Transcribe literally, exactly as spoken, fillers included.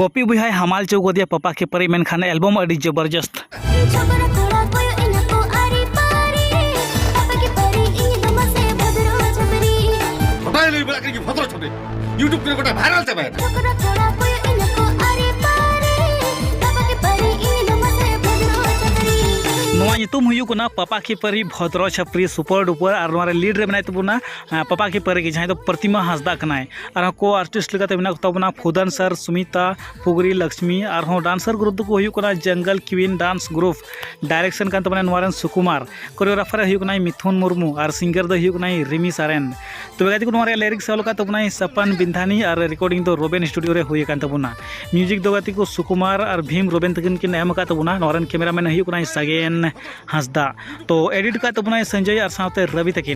ᱯᱚᱯᱤ ᱵᱚᱭᱦᱟᱭ ᱦᱟᱢᱟᱞ ᱪᱚ ᱠᱟᱫᱮᱭᱟ ᱯᱟᱯᱟ ᱠᱤ ᱯᱟᱹᱨᱤ, ᱢᱮᱱᱠᱷᱟᱱ ᱮᱞᱵᱚᱢ ᱟᱹᱰᱤ ᱡᱚᱵᱚᱨᱡᱚᱥᱛ᱾ ᱪᱷᱚᱯᱨᱟ ᱠᱚᱲᱟ ᱠᱚᱭᱚᱜ ᱤᱧ ᱠᱚ ᱟᱹᱨᱤ ᱯᱟᱹᱨᱤ, ᱯᱟᱯᱟ ᱠᱤ ᱯᱟᱹᱨᱤ ᱤᱧ ᱫᱚ ᱢᱟᱥᱮ ᱵᱷᱚᱫᱨᱚ ᱪᱷᱟᱹᱯᱨᱤ᱾ ᱜᱚᱴᱟᱭ ᱞᱟᱹᱭ ᱵᱟᱲᱟᱜ ᱠᱟᱱᱟ ᱠᱤ ᱵᱷᱚᱫᱨᱚ ᱪᱷᱟᱹᱯᱨᱤ, YouTube ᱠᱚᱨᱮ ᱜᱚᱴᱟ viral ᱪᱟᱵᱟᱭᱮᱱᱟ᱾ ᱪᱷᱚᱯᱨᱟ ᱠᱚᱲᱟ ᱠᱚᱭᱚᱜ ᱤᱧ ᱠᱚ ᱟᱹᱨᱤ ᱯᱟᱹᱨᱤ, ᱯᱟᱯᱟ ᱠᱤ ᱯᱟᱹᱨᱤ ᱤᱧ ᱫᱚ ᱢᱟᱥᱮ ᱵᱷᱚᱫᱨᱚ ᱪᱷᱟᱹᱯᱨᱤ᱾ ᱱᱚᱣᱟ ᱧᱩᱛᱩᱢ ᱦᱩᱭᱩᱜ ᱠᱟᱱᱟ ᱯᱟᱯᱟ ᱠᱤ ᱯᱟᱹᱨᱤ ᱵᱷᱚᱫᱨᱚ ᱪᱷᱟᱹᱯᱨᱤ ᱥᱩᱯᱟᱨ ᱰᱩᱯᱟᱨ, ᱟᱨ ᱱᱚᱣᱟ ᱨᱮ lead ᱨᱮ ᱢᱮᱱᱟᱭ ᱛᱟᱵᱚᱱᱟ, ᱟᱸ, ᱯᱟᱯᱟ ᱠᱤ ᱯᱟᱹᱨᱤ ᱜᱮ, ᱡᱟᱦᱟᱸᱭ ᱫᱚ ᱯᱨᱚᱛᱤᱢᱟ ᱦᱟᱸᱥᱫᱟ ᱠᱟᱱᱟᱭ᱾ ᱟᱨᱦᱚᱸ co-artist ᱞᱮᱠᱟᱛᱮ ᱢᱮᱱᱟᱜ ᱠᱚ ᱛᱟᱵᱚᱱᱟ ᱯᱷᱩᱫᱟᱱ ᱥᱟᱨ, ᱥᱩᱢᱤᱛᱟ, ᱯᱷᱩᱜᱽᱨᱤ, ᱞᱚᱠᱥᱢᱤ᱾ ᱟᱨᱦᱚᱸ dancer group ᱫᱚᱠᱚ ᱦᱩᱭᱩᱜ ᱠᱟᱱᱟ ᱡᱚᱝᱜᱚᱞ ᱠᱩᱭᱤᱱ dance group, direction ᱠᱟᱱ ᱛᱟᱵᱚᱱᱟ ᱱᱚᱣᱟ ᱨᱮᱱ ᱥᱩᱠᱩᱢᱟᱨ, choreographer ᱮ ᱦᱩᱭᱩᱜ ᱠᱟᱱᱟᱭ ᱢᱤᱛᱷᱩᱱ ᱢᱩᱨᱢᱩ ᱟᱨ singer ᱫᱚᱭ ᱦᱩᱭᱩᱜ ᱠᱟᱱᱟᱭ ᱨᱤᱢᱤ ᱥᱟᱨᱮᱱ᱾ ᱛᱚᱵᱮ ᱜᱟᱛᱮ ᱠᱚ, ᱱᱚᱣᱟ ᱨᱮᱭᱟᱜ lyrics ᱚᱞ ᱟᱠᱟᱫ ᱛᱟᱵᱚᱱᱟᱭ ᱥᱟᱯᱟᱱ ᱵᱤᱱᱫᱷᱟᱱᱤ ᱟᱨ recording ᱫᱚ ᱨᱳᱵᱮᱱ studio ᱨᱮ ᱦᱩᱭ ᱟᱠᱟᱱ ᱛᱟᱵᱚᱱᱟ᱾ Music ᱫᱚ ᱜᱟᱛᱮ ᱠᱚ ᱥᱩᱠᱩᱢᱟᱨ ᱟᱨ ᱵᱷᱤᱢ ᱨᱳᱵᱮᱱ ᱛᱟᱹᱠᱤᱱ ᱠᱤᱱ ᱮᱢ ᱟᱠᱟᱫ ᱛᱟᱵᱚᱱᱟ᱾ ᱱᱚᱣᱟ ᱨᱮᱱ cameraman ᱮ ᱦᱩᱭᱩᱜ ᱠᱟᱱᱟᱭ ᱥᱟᱜᱮᱱ ᱦᱟᱸᱥᱫᱟ᱾ ᱛᱚ edit ᱟᱠᱟᱫ ᱛᱟᱵᱚᱱᱟᱭ ᱥᱚᱧᱡᱚᱭ ᱟᱨ ᱥᱟᱶᱛᱮ ᱨᱚᱵᱤ ᱛᱟᱹᱠᱤᱱ᱾